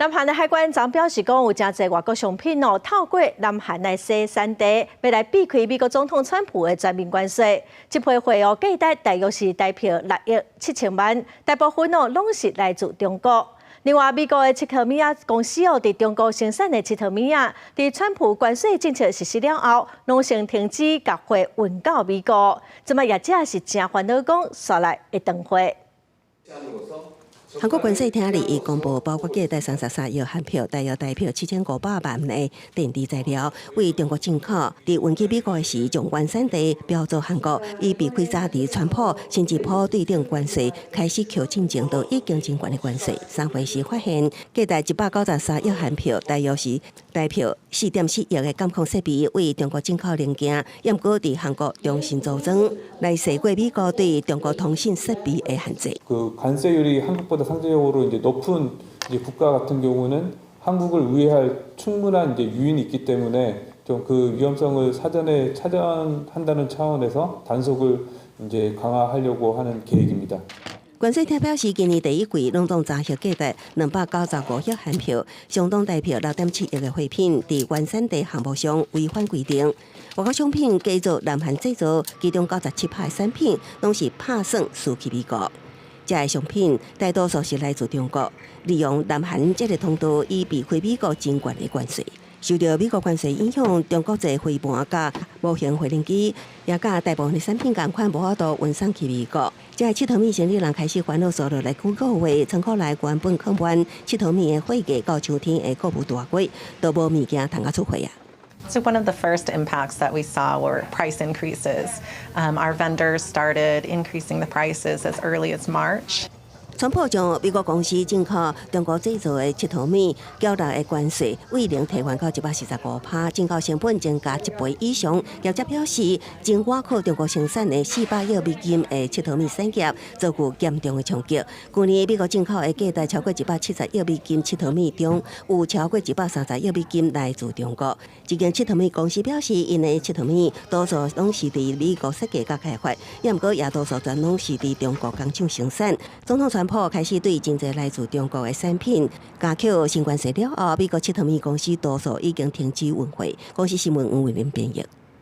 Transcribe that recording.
南韓的海關昨表示講，有誠濟外國商品哦，透過南韓來生產地，欲來避開美國總統川普的全面關稅。這批貨哦，價值大約是台幣6億7千萬，大部分哦攏是來自中國。另外，美國的𨑨迌物仔公司哦，佇中國生產的𨑨迌物仔，佇川普關稅政策實施了後，攏先停止共貨運到美國。這擺業者是誠煩惱，講煞來會斷貨。韓國關稅廳21公布，包括價值33億韓票，大約台幣7500萬的電子材料，對中國進口，佇運去美國的時，將原產地標做韓國，以避開早佇川普新一波對等關稅開始扣進前，就已經真懸的關稅。3月時發現，價值193億韓票，大約是台幣4.4億的監控設備，對中國進口零件，毋過佇韓國重新組裝，來避過美國對中國通信設備的限制。 그 관세율이 한국보다 상대적으로 이제 높은 이제 국가 같은 경우는 한국을 우회할 충분한 이제 유인이 있기 때문에 좀 그 위험성을 사전에 차단한다는 차원에서 단속을 이제 강화하려고 하는 계획입니다. 關稅廳表示，今年第一季攏總查獲價值295億韓票，相當台幣6.7億的貨品，佇原產地項目上違反規定。外國商品改做南韓製造，其中97%的產品攏是拍算輸去美國。這个商品大多數是來自中國，利用南韓這个通道以避開美國真懸的關稅。受著美國關稅影響，中國製飛盤佮模型飛輪機，也佮大部分的產品仝款無法度運送去美國。這个𨑨迌物生理人開始煩惱，紲落來幾個月，倉庫內原本囥滿𨑨迌物的貨架到秋天的購物大櫃，都無物件通啊出貨啊。 So one of the first impacts that we saw were price increases. Our vendors started increasing the prices as early as March. 川普將美國公司進口中國製造的𨑨迌物繳納的關稅，為零提懸到145%，進口成本增加一倍以上。業者表示，真倚靠中國生產的400億美金的𨑨迌物產業，遭遇嚴重的衝擊。去年美國進口的價值超過170億美金𨑨迌物中，有超過130億美金來自中國。這間𨑨迌物公司表示，𪜶的𨑨迌物多數攏是佇美國設計佮開發，也毋過也多數全攏是佇中國工廠生產。總統川普開始對真濟來自中國的產品加扣新關稅了後，美國𨑨迌物公司多數已經停止運貨。公視新聞黃慧玲編譯。